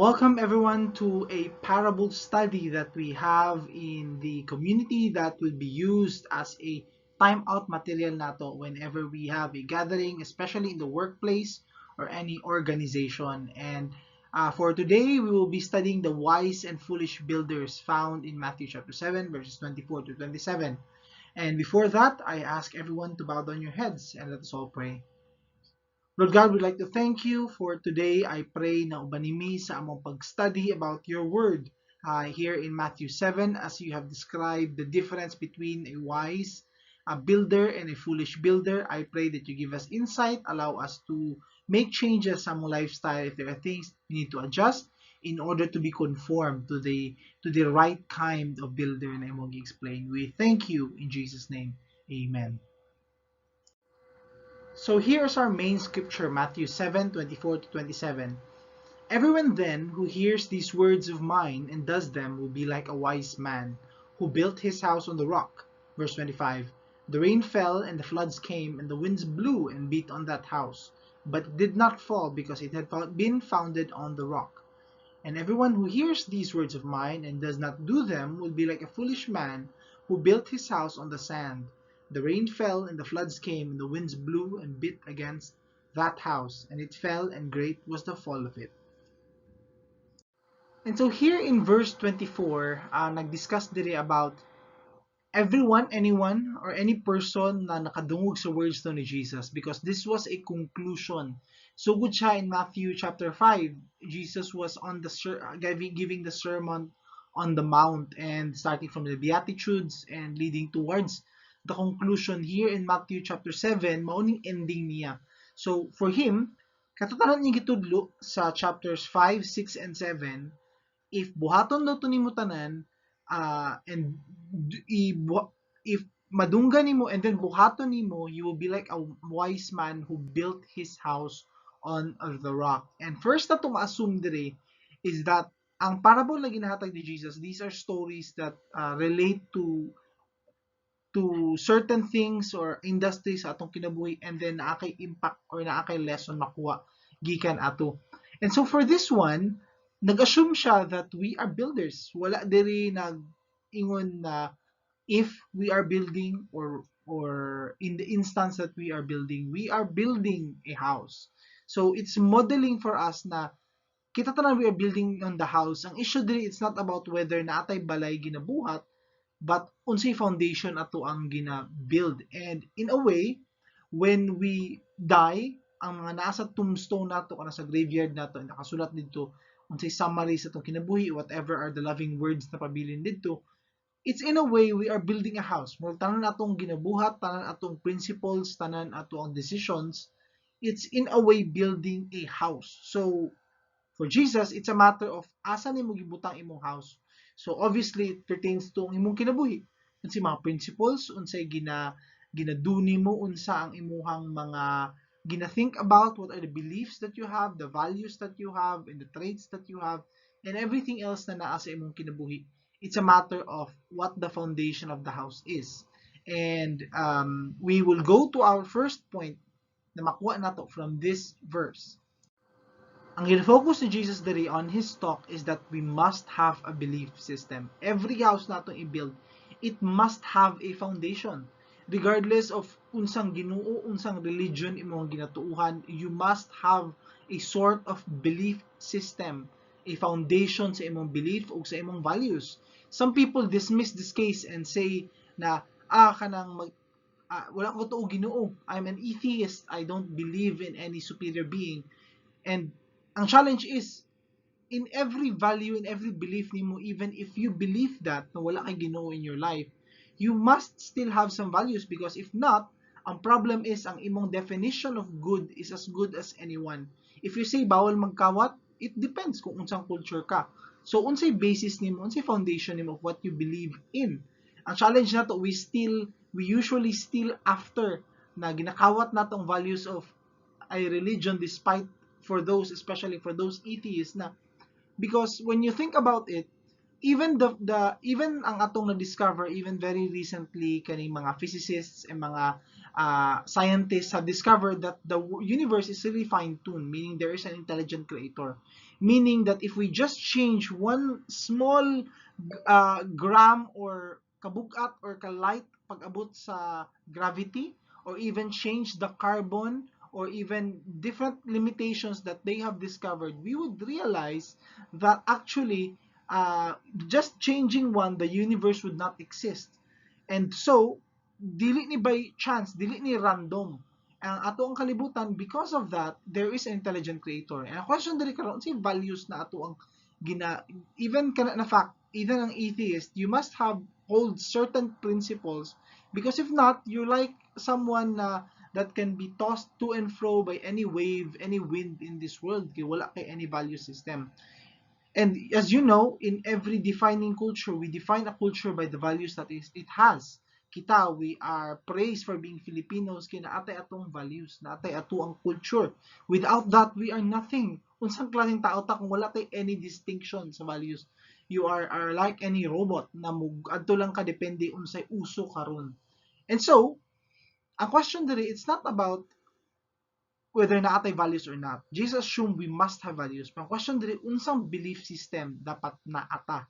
Welcome everyone to a parable study that we have in the community that will be used as a timeout material nato whenever we have a gathering, especially in the workplace or any organization. And for today, we will be studying the wise and foolish builders found in Matthew chapter 7, verses 24 to 27. And before that, I ask everyone to bow down your heads and let us all pray. Lord God, we'd like to thank you for today. I pray na ubanimi sa among pag-study about your word here in Matthew 7 as you have described the difference between a wise builder and a foolish builder. I pray that you give us insight, allow us to make changes sa among lifestyle if there are things we need to adjust in order to be conformed to the right kind of builder na imong explain. We thank you in Jesus' name. Amen. So here's our main scripture, Matthew 7:24 to 27. Everyone then who hears these words of mine and does them will be like a wise man who built his house on the rock. Verse 25. The rain fell and the floods came and the winds blew and beat on that house, but it did not fall because it had been founded on the rock. And everyone who hears these words of mine and does not do them will be like a foolish man who built his house on the sand. The rain fell and the floods came and the winds blew and beat against that house, and it fell, and great was the fall of it. And so here in verse 24, nag-discuss dire about everyone, anyone, or any person na nakadungog sa words to ni Jesus, because this was a conclusion. So good siya in Matthew chapter 5. Jesus was on the giving the sermon on the mount, and starting from the Beatitudes and leading towards the conclusion here in Matthew chapter 7, mauning ending niya. So for him, katutanan niya gitudlo sa chapters 5, 6, and 7, if buhaton daw to nimo tanan, and if madunggan nimo and then buhaton nimo, you will be like a wise man who built his house on the rock. And first na to ma-assume dire is that ang parable na ginahatag ni Jesus, these are stories that relate to certain things or industries sa atong kinabuhi, and then naakay impact or naakay lesson makuha gikan ato. And so for this one, nag-assume siya that we are builders. Wala diri nag-ingon na if we are building or in the instance that we are building a house. So it's modeling for us na kita tanan we are building on the house. Ang issue diri, it's not about whether naatay balay ginabuhat, but unsay foundation ato ang gina-build. And in a way, when we die, ang mga nasa tombstone nato o nasa graveyard nato, nakasulat dito unsay summary sa atong kinabuhi, whatever are the loving words na pabilin dito, it's in a way we are building a house. Mo tanan atong ginabuhat, tanan atong principles, tanan ato ang decisions, it's in a way building a house. So for Jesus, it's a matter of asa nimo gibutang imong house. So obviously it pertains to ang imong kinabuhi. Unsay mga principles, unsay ginaduni mo, unsa ang imuhang mga gina-think about, what are the beliefs that you have, the values that you have, and the traits that you have, and everything else na naa sa imong kinabuhi. It's a matter of what the foundation of the house is. And we will go to our first point na makuha nato from this verse. Ang gina-focus ni Jesus diri on his talk is that we must have a belief system. Every house natong i-build, it must have a foundation. Regardless of unsang Ginoo, unsang religion imong ginatuuhan, you must have a sort of belief system, a foundation sa imong belief o sa imong values. Some people dismiss this case and say na kanang wala ko tuo Ginoo. I'm an atheist. I don't believe in any superior being. And ang challenge is, in every value, in every belief nimo, even if you believe that na wala kay Ginoo in your life, you must still have some values, because if not, ang problem is ang imong definition of good is as good as anyone. If you say bawal magkawat, it depends kung unsang culture ka. So unsay basis nimo, unsay foundation nimo of what you believe in. Ang challenge nato, we usually still after na ginakawat natong values of a religion, despite for those, especially for those atheists na, because when you think about it, even ang atong na-discover even very recently kaning mga physicists and mga scientists have discovered that the universe is really fine-tuned, meaning there is an intelligent creator, meaning that if we just change one small gram or kabugat or kalight pag-abot sa gravity, or even change the carbon, or even different limitations that they have discovered, we would realize that actually just changing one, the universe would not exist. And so, dili ni by chance, dili ni random ang ato ang kalibutan. Because of that, there is an intelligent creator. And ang question diri karon, say values na ato ang even kana na fact, even ang atheist, you must have hold certain principles, because if not, you're like someone that can be tossed to and fro by any wave, any wind in this world. Kaya wala kay any value system. And as you know, in every defining culture, we define a culture by the values that it has. Kita, we are praised for being Filipinos, kaya naatay atong values, naatay ato ang culture. Without that, we are nothing. Unsang klaseng tao ta kung wala tay any distinction sa values? You are like any robot na adto lang ka depende unsay uso karon. And so, ang question diri, it's not about whether naatay values or not. Jesus assumed we must have values. Pero ang question diri, unsang belief system dapat naata?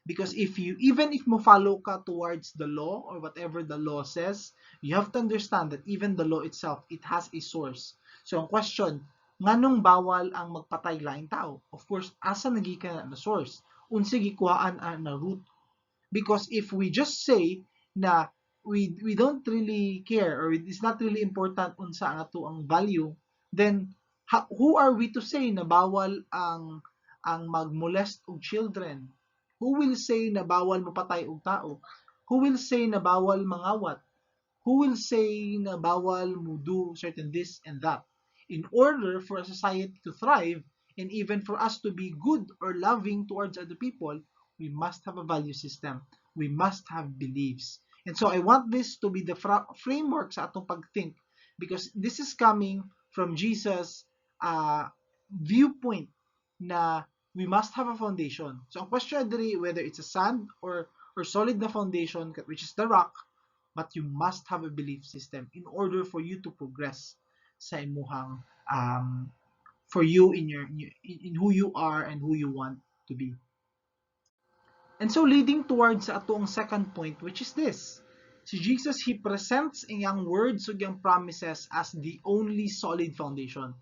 Because even if mo follow ka towards the law or whatever the law says, you have to understand that even the law itself, it has a source. So ang question, nganong bawal ang magpatay laing tao? Of course, asa nagikan na source? Unsa gikuhaan na root? Because if we just say na we don't really care, or it's not really important unsa ang ato ang value, then who are we to say na bawal ang magmolest og children? Who will say na bawal mapatay og tao? Who will say na bawal mangawat? Who will say na bawal mo do certain this and that? In order for a society to thrive, and even for us to be good or loving towards other people, we must have a value system. We must have beliefs. And so I want this to be the framework sa atong pagthink, because this is coming from Jesus' viewpoint na we must have a foundation. So ang question diri, whether it's a sand or solid na foundation, which is the rock, but you must have a belief system in order for you to progress sa imuhang for you in who you are and who you want to be. And so leading towards ato ang second point, which is this. Si Jesus, he presents iyang words ug iyang promises as the only solid foundation.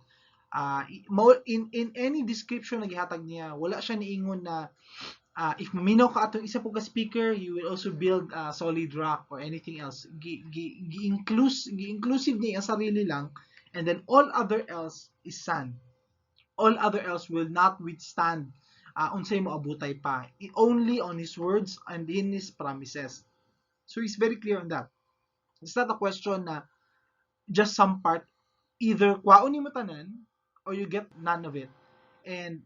In any description na gihatag niya, wala siya niingon na if maminaw ka atong isa po ka speaker, you will also build a solid rock or anything else. Gi-inclusive niya ang sarili lang, and then all other else is sand. All other else will not withstand unsay mo abutay pa. Only on his words and in his promises. So he's very clear on that. It's not a question na just some part, either kwaon mo tanan or you get none of it. And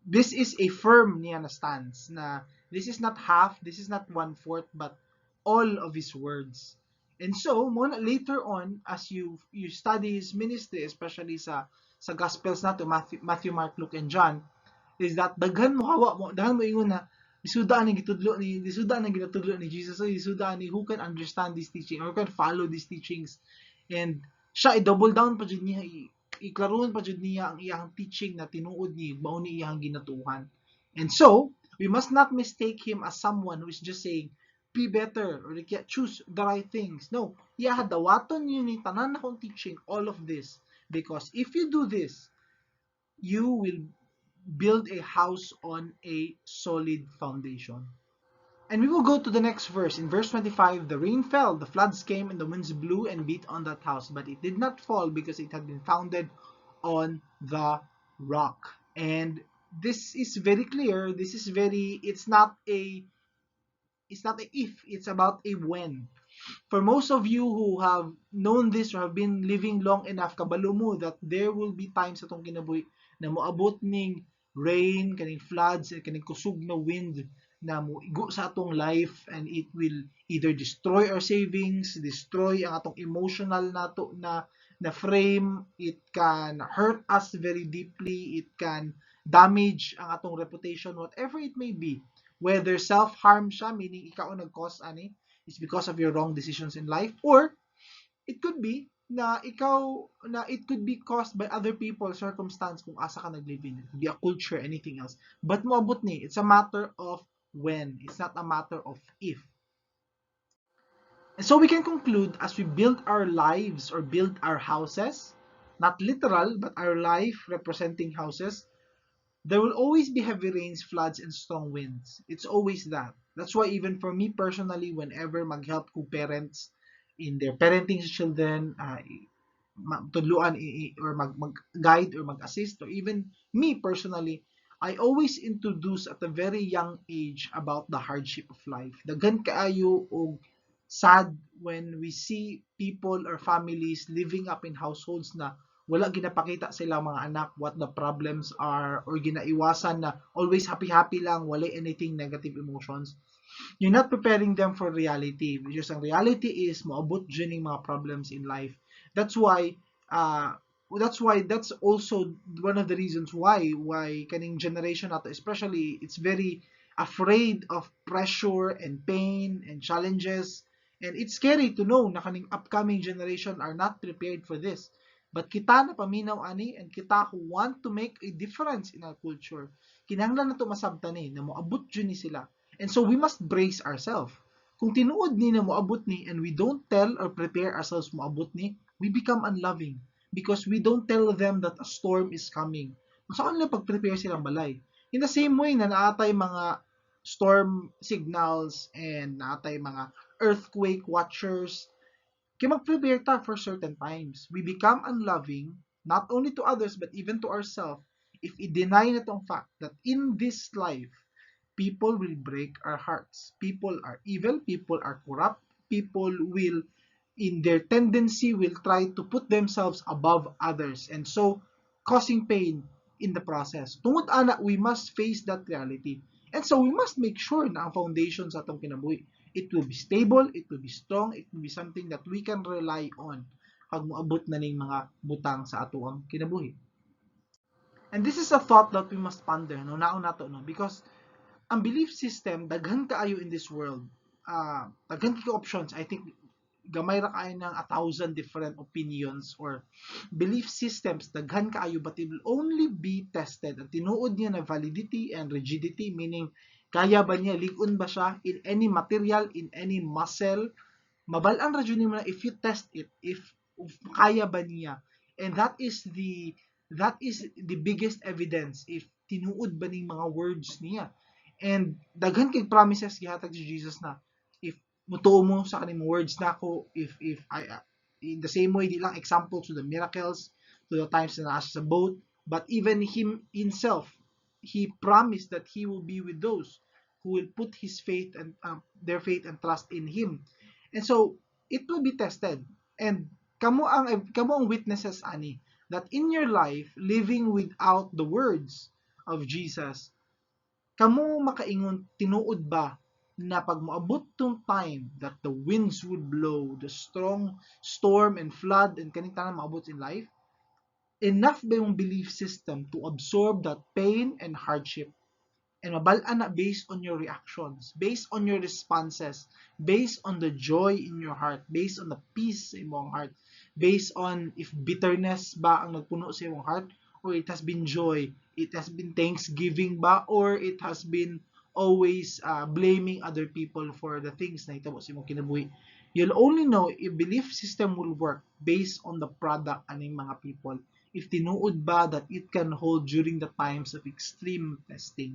this is a firm niya na stance na this is not half, this is not 1/4, but all of his words. And so later on, as you study his ministry, especially sa Gospels nato, Matthew, Mark, Luke, and John, is that daghan mo ingon na disudaan ni ginatudlo ni Jesus, so disudaan ni who can understand this teaching or can follow these teachings. And siya i-double down pa jud niya, iklaron pa jud niya ang iyang teaching na tinuod ni mao ni iyang ginatuhan. And so we must not mistake him as someone who is just saying be better or choose the right things. No, iya dawaton niyo ni tanan akong teaching, all of this, because if you do this, you will build a house on a solid foundation. And we will go to the next verse. In verse 25, the rain fell, the floods came, and the winds blew and beat on that house, but it did not fall because it had been founded on the rock. And this is very clear. It's not a if, it's about a when. For most of you who have known this or have been living long enough, kabalo mo that there will be times sa itong kinabuhi na moabot ning rain, kaning floods, kaning kusog na wind na moigo sa atong life, and it will either destroy our savings, destroy ang atong emotional na frame, it can hurt us very deeply, it can damage ang atong reputation, whatever it may be. Whether self-harm siya, meaning ikaw ang nag-cause ani, is because of your wrong decisions in life, or it could be na it could be caused by other people, circumstance kung asa ka nag-live in. It could be a culture, anything else. But moabot ni, it's a matter of when. It's not a matter of if. And so we can conclude, as we build our lives or build our houses, not literal, but our life representing houses, there will always be heavy rains, floods, and strong winds. It's always that. That's why even for me personally, whenever mag-help ko parents in their parenting children, tudluan or mag-guide or mag-assist, or even me personally, I always introduce at a very young age about the hardship of life. Daghan kaayo og sad when we see people or families living up in households na wala ginapakita sila mga anak what the problems are, or ginaiwasan na always happy-happy lang, wala anything negative emotions. You're not preparing them for reality, because ang reality is moabot dyan yung mga problems in life. That's why uh, that's also one of the reasons why kaning generation nato especially, it's very afraid of pressure and pain and challenges, and it's scary to know na kaning upcoming generation are not prepared for this. But kita na paminaw ani, and kita who want to make a difference in our culture, kinahanglan nato masabtan ni na moabot jud ni sila. And so we must brace ourselves. Kung tinuod ni na moabot ni and we don't tell or prepare ourselves moabot ni, we become unloving because we don't tell them that a storm is coming. Saan lang pag-prepare silang balay? In the same way na naatay mga storm signals and naatay mga earthquake watchers, kaya mag-prepare ta for certain times. We become unloving, not only to others, but even to ourselves, if i-deny na tong fact that in this life, people will break our hearts. People are evil, people are corrupt, people will, in their tendency, will try to put themselves above others, and so causing pain in the process. Tungod ana, we must face that reality. And so we must make sure na ang foundation sa atong kinabuhi, it will be stable, it will be strong, it will be something that we can rely on pag moabot na ning mga butang sa ato ang kinabuhi. And this is a thought that we must ponder, no, naon nato, no, because ang belief system daghan kaayo in this world. Daghan kay options. I think gamay ra kaayo ng 1,000 different opinions or belief systems, daghan kaayo, but it will only be tested. Ang tinuod niya na validity and rigidity, meaning kaya ba niya, ligon ba siya in any material, in any muscle, mabalaan ra jud nimo na if you test it, if kaya ba niya. And that is the biggest evidence if tinuod ba ning mga words niya. And daghan kay promises gihatag si Jesus na if mutuo mo sa kaning words nako, if I in the same way, di lang example to the miracles, to the times na nasa sa boat, but even him himself, he promised that he will be with those who will put his faith and their faith and trust in him. And so it will be tested. And kamo ang witnesses ani that in your life living without the words of Jesus, kamo makaingon tinuod ba na pag moabot tong time that the winds would blow, the strong storm and flood and kaning tanan maabot in life, enough ba yung belief system to absorb that pain and hardship, and mabalaan na based on your reactions, based on your responses, based on the joy in your heart, based on the peace sa imong heart, based on if bitterness ba ang nagpuno sa imong heart, or it has been joy, it has been thanksgiving ba, or it has been always blaming other people for the things na hitabo sa imong kinabuhi. You'll only know if belief system will work based on the product aning mga people, if tinuod ba that it can hold during the times of extreme testing.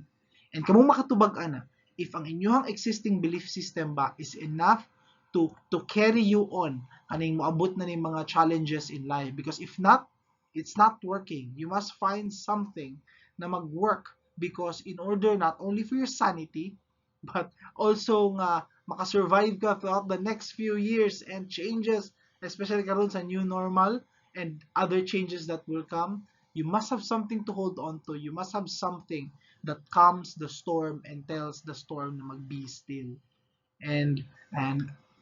And kamo makatubag ana if ang inyong existing belief system ba is enough to carry you on kaning moabot na ning mga challenges in life, because if not, it's not working. You must find something na mag-work, because in order not only for your sanity but also nga makasurvive ka throughout the next few years and changes, especially karon sa new normal and other changes that will come, you must have something to hold on to. You must have something that calms the storm and tells the storm na mag-be still. And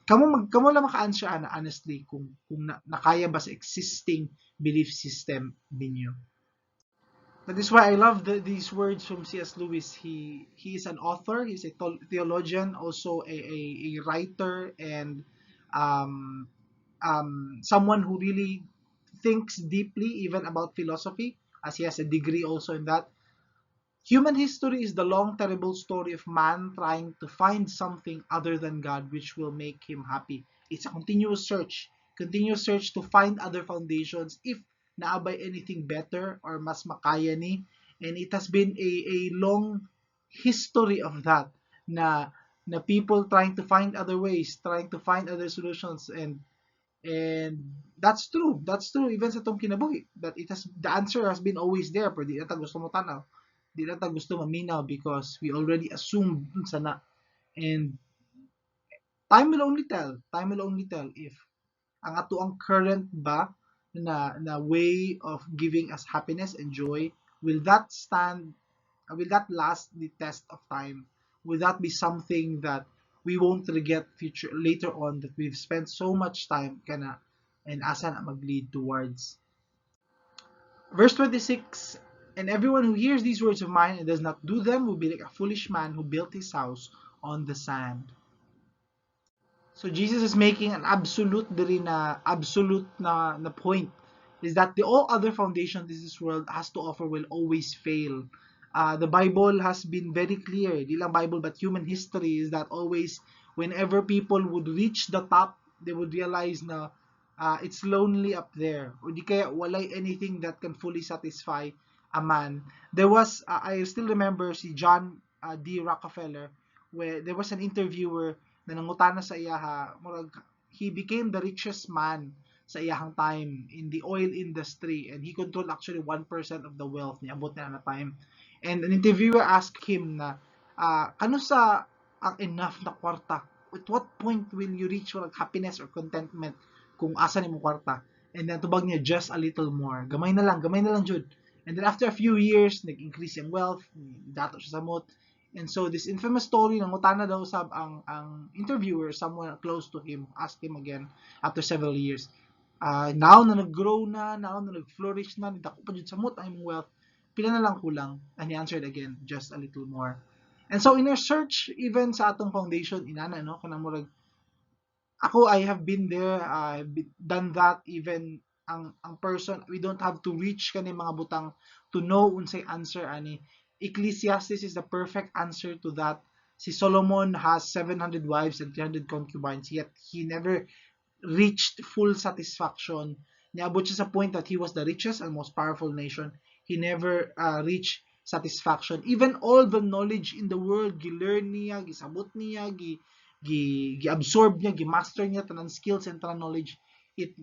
kamo lang maka-answer ana honestly kung nakaya ba sa existing belief system ninyo. That is why I love these words from C.S. Lewis. He is an author, he's a theologian, also a writer, and um, someone who really thinks deeply even about philosophy, as he has a degree also in that. Human history is the long, terrible story of man trying to find something other than God which will make him happy. It's a continuous search to find other foundations if naabay anything better or mas makaya ni. And it has been a long history of that na na people trying to find other ways, trying to find other solutions, and that's true even sa tong kinabuhi, that it has the answer has been always there, pero di na ta gusto mo tanaw, di na ta gusto maminaw because we already assumed sa na. And time will only tell if ang ato ang current ba na way of giving us happiness and joy, will that stand, will that last the test of time? Will that be something that we won't regret future later on, that we've spent so much time kana and asa na mag-lead towards? Verse 26, and everyone who hears these words of mine and does not do them will be like a foolish man who built his house on the sand. So Jesus is making an absolute na point, is that the all other foundations this world has to offer will always fail. The Bible has been very clear, di lang Bible but human history, is that always whenever people would reach the top, they would realize na it's lonely up there, o di kaya walay anything that can fully satisfy a man. There was, I still remember si John D. Rockefeller, where there was an interviewer na nangutana sa iyaha, murag he became the richest man sa iyahang time in the oil industry, and he controlled actually 1% of the wealth ni abot na time. And an interviewer asked him na kano sa ang enough na kwarta, at what point will you reach like happiness or contentment kung asa ni mo kwarta? And then tubag niya, just a little more, gamay na lang jud. And then after a few years nag-increase yung wealth, dato siya sa mot. And so this infamous story, nangutana daw sab ang interviewer, someone close to him, asked him again after several years. Now na nag-grow na, now na nag-flourish na, dako pa jud sa mot ang imong wealth, pila na lang kulang? And he answered again, just a little more. And so in our search, even sa atong foundation, inana, no, kanang murag, ako, I have been there, I've done that, even ang person, we don't have to reach kani mga butang to know unsay answer ani. Ecclesiastes is the perfect answer to that. Si Solomon has 700 wives and 300 concubines, yet he never reached full satisfaction. Niabot siya sa point that he was the richest and most powerful nation. He never reached satisfaction. Even all the knowledge in the world, gi-learn niya, gisabot niya, gi-absorb niya, gi-master niya tanan skills and tanan knowledge, it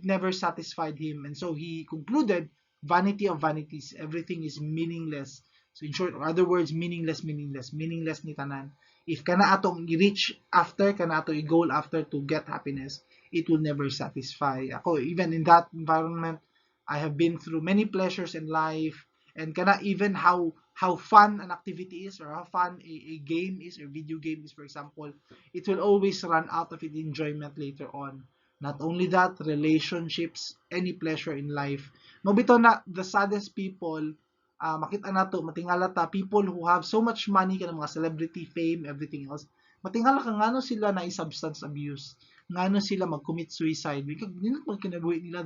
never satisfied him. And so he concluded, vanity of vanities, everything is meaningless. So in short, or other words, meaningless ni tanan. If kana atong i-reach after, kana ato i-goal after to get happiness, it will never satisfy. Ako, even in that environment, I have been through many pleasures in life, and kana even how fun an activity is, or how fun a game is, or video game is, for example, it will always run out of its enjoyment later on. Not only that, relationships, any pleasure in life. Mabito na, the saddest people, makita na to, matingala ta, people who have so much money, kanang mga celebrity, fame, everything else, matingala ka ngano sila na substance abuse, ngano sila mag-commit suicide, because nila pag kinabuhi nila,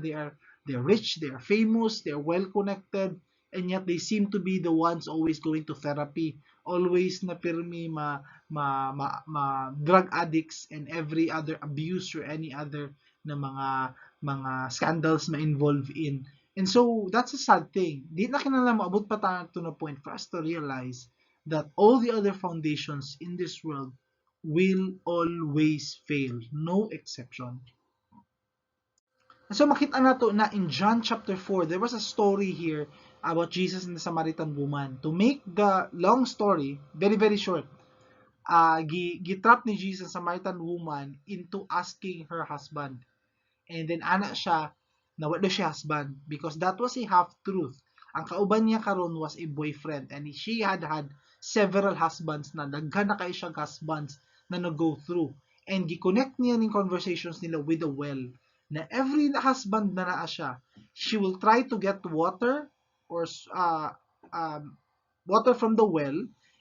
they're rich, they're famous, they're well connected, and yet they seem to be the ones always going to therapy, always na pirmi drug addicts and every other abuse or any other na mga scandals na involve in. And so that's a sad thing. Di na kinala maabot pa tayo to the point for us to realize that all the other foundations in this world will always fail, no exception. So makita na to na in John chapter 4, there was a story here about Jesus and the Samaritan woman. To make the long story very very short, gitrap ni Jesus ang Samaritan woman into asking her husband. And then ana siya na wala siya husband, because that was a half truth. Ang kauban niya karon was a boyfriend, and she had several husbands na daghan na kay siyang husbands na nag-go through. And gi-connect niya ning conversations nila with the well, na every husband na naa siya, she will try to get water or water from the well,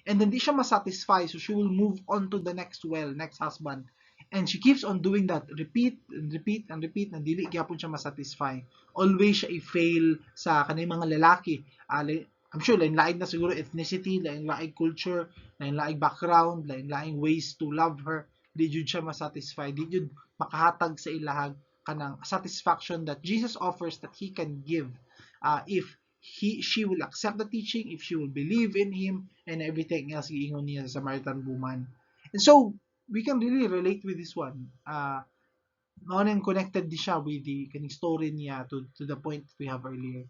and then di siya masatisfy, so she will move on to the next well, next husband. And she keeps on doing that, repeat and repeat and repeat, na dili gyapon siya masatisfy. Always siya i-fail sa kanang mga lalaki. I'm sure lain-lain na siguro ethnicity, lain-lain culture, lain-lain background, lain-lain ways to love her. Di jud siya masatisfy, di jud makahatag sa ilahag kanang satisfaction that Jesus offers, that He can give if she will accept the teaching, if she will believe in Him, and everything else giingon niya sa Samaritan woman. And so we can really relate with this one. Mao nang connected di siya with the kaning story niya to the point we have earlier.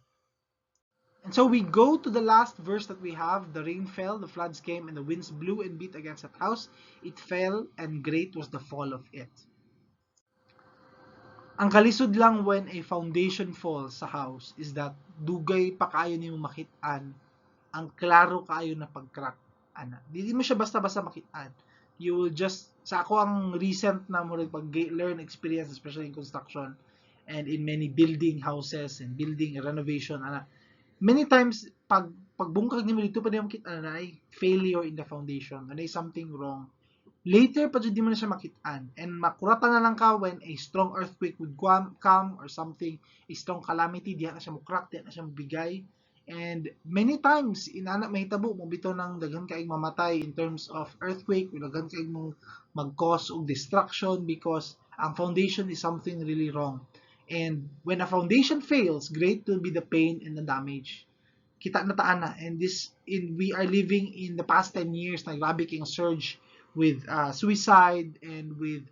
And so we go to the last verse that we have. The rain fell, the floods came, and the winds blew and beat against that house. It fell, and great was the fall of it. Ang kalisod lang when a foundation falls sa house is that dugay pa kaayo nimo makit-an ang klaro kaayo na pag-crack. Ana, dili mo siya basta-basta makit-an. You will just, sa ako ang recent na mo pag-learn experience, especially in construction and in many building houses and building renovation, ana, many times pagbungkag nimo dito pa nimo makit-an na ay failure in the foundation, na something wrong. Later pa jud di mo na siya makit-an, and makurata na lang ka when a strong earthquake would come or something, a strong calamity, diha na siya mo crack, diha na siya mabigay. And many times inana mahitabo mo bitaw nang daghan kaayong mamatay in terms of earthquake, daghan kaayong mong mag-cause og destruction because ang foundation is something really wrong. And when a foundation fails, great will be the pain and the damage. Kita na taan na, and we are living in the past 10 years na grabe kayong surge with suicide and with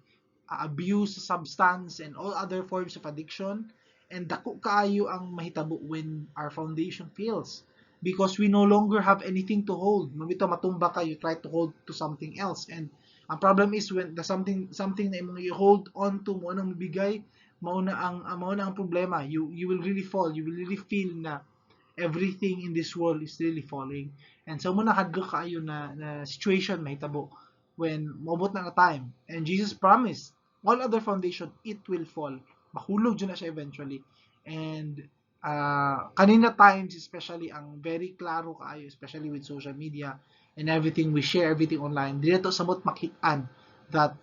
abuse of substance and all other forms of addiction. And dako kaayo ang mahitabo when our foundation fails, because we no longer have anything to hold. Mabito matumba ka, you try to hold to something else, and ang problem is when the something na imong you hold on to mo nang mabigay, mao na ang problema. You will really fall, you will really feel na everything in this world is really falling. And so mo nakadlo kaayo na situation mahitabo when mabot na time. And Jesus promised, all other foundation, it will fall. Mahulog dyan na siya eventually. And kanina times, especially, ang very klaro kaayo, especially with social media and everything, we share everything online. Dito samot makitaan that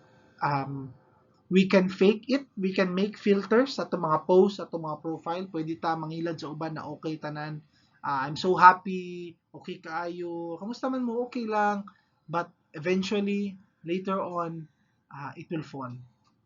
we can fake it, we can make filters sa itong mga posts, sa itong mga profile, pwede ta mangilad sa uban na okay tanan, I'm so happy, okay kaayo, kamusta man mo, okay lang, but eventually, later on, it will fall.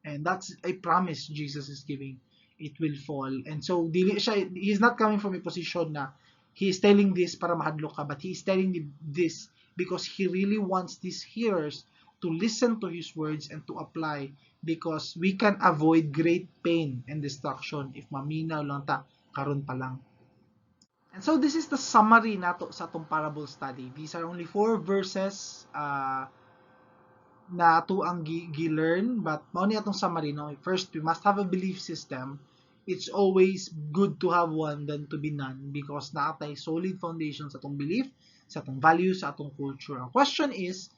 And that's a promise Jesus is giving. It will fall. And so, he's not coming from a position na he is telling this para mahadlok ka, but he is telling this because he really wants these hearers to listen to his words and to apply, because we can avoid great pain and destruction if maminaw lang ta karon pa lang. And so this is the summary nato sa atong parable study. These are only 4 verses na ato ang gi-learn, but mao ni atong summary. No? First, we must have a belief system. It's always good to have one than to be none, because naatay solid foundation sa atong belief, sa atong values, sa atong culture. Ang question is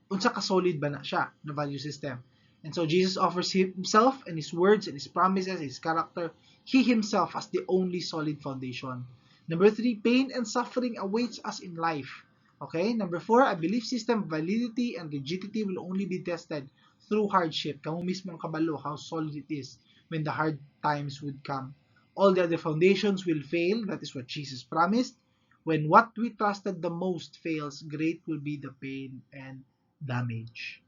unsa ka solid ba na siya na value system? And so Jesus offers himself and his words and his promises, his character, he himself as the only solid foundation. Number 3, pain and suffering awaits us in life. Okay? Number 4, a belief system validity and rigidity will only be tested through hardship. Kamo mismo ang kabalo how solid it is when the hard times would come. All the other foundations will fail. That is what Jesus promised. When what we trusted the most fails, great will be the pain and damage.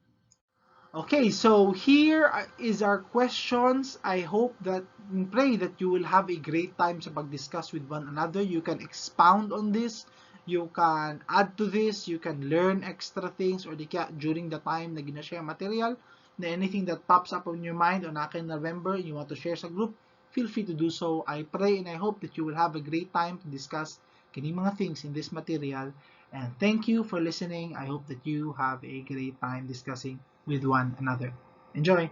Okay, so here is our questions. I hope that, pray that you will have a great time sa pag-discuss with one another. You can expound on this, you can add to this, you can learn extra things, or during the time na ginashare material, na anything that pops up on your mind on akin November, you want to share sa group, feel free to do so. I pray and I hope that you will have a great time to discuss kini mga things in this material. And thank you for listening. I hope that you have a great time discussing with one another. Enjoy!